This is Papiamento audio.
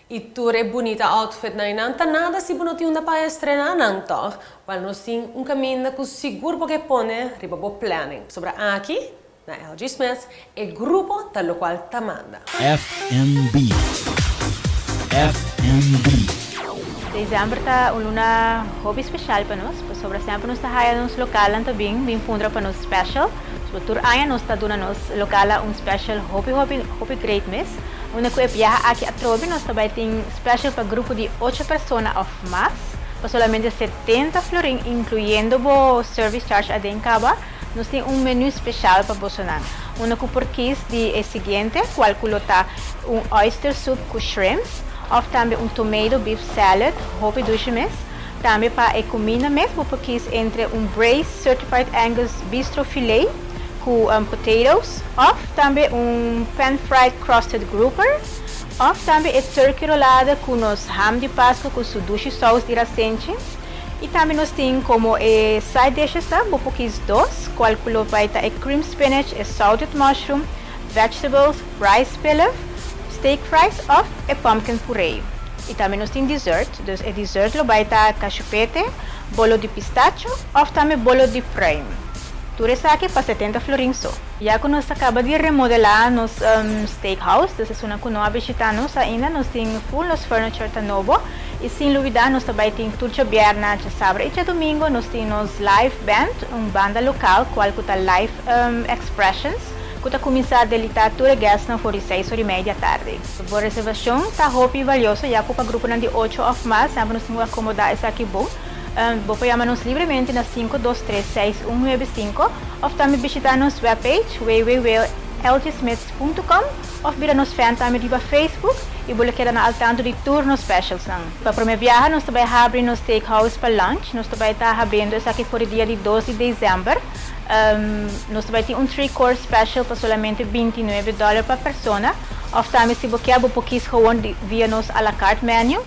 Y tur e bunita outfit nan ta nada si bo no tin unda pa estrena nan, toch? Wel, nos tin un caminda cu sigur bo kier pone riba bo planning. Sobra aki, na LG Smith, e grupo ta locual ta manda. FNB. FNB. December ta un luna hopi special pa nos, pasobra semper nos ta haya nos local bin, bin puntra pa nos special. So, tur aña nos ta duna nos local un special hopi hopi hopi great mes. Unda cu e biaha aki atrobe nos tambe tin special pa grupo di 8 persona of mas, pa solamente 70 florin, incluyendo bo service charge aden caba. Nos tin un menu special pa boso. Unda cu por kies di e siguiente, cual cu ta un oyster soup cu shrimps, of tambe un tomato beef salad, hopi dushi mes. Tambe pa e cuminda mes, bo por kies entre un braised certified Angus bistro filet cu potatoes, of tambe un pan-fried crusted grouper, of tambe e turkey rolada cu nos ham di Pasco cu su dushi saus di rasenchi. Y tambe nos tin como e side dishes, ta? Bo por kies dos, cual cu lo bay ta e cream spinach, e salted mushroom, vegetables, rice pilaf, steak fries of e pumpkin puree. Y tambe nos tin dessert, dus e dessert lo bay ta cachupete, bolo di pistacho of tambe bolo di pruim. Tur esaki pa 70 florin so. Ya cu nos a caba di remodela nos steakhouse, dus esunnan cu no a bishita nos ainda, nos tin full nos furniture ta nobo. Y sin lubida, nos tambe tin tur diabierna, diasabra y diadomingo, nos tin nos live band, un banda local, cual ta Live Expressions, cu ta cuminsa deleita tur guests na for di 6:30 di atardi. Bo reservacion ta hopi valioso, ya cu pa grupo di 8 of mas, semper nos tin cu acomoda esaki bon. Bo por yama nos libremente na 5236195 of tambe bishita nos webpage www.lgsmiths.com of bira nos fan tambe riba Facebook y bo keda na altanto di tur nos specials nan. Pa prome biaha nos tambe ta habri nos steakhouse pa lunch, nos tambe ta habriendo esaki pa dia di 2 di december. Nos tambe tin un three course special pa solamente $29 pa persona. Of tambe si bo kier, bo por kies gewoon via nos a la carte menu.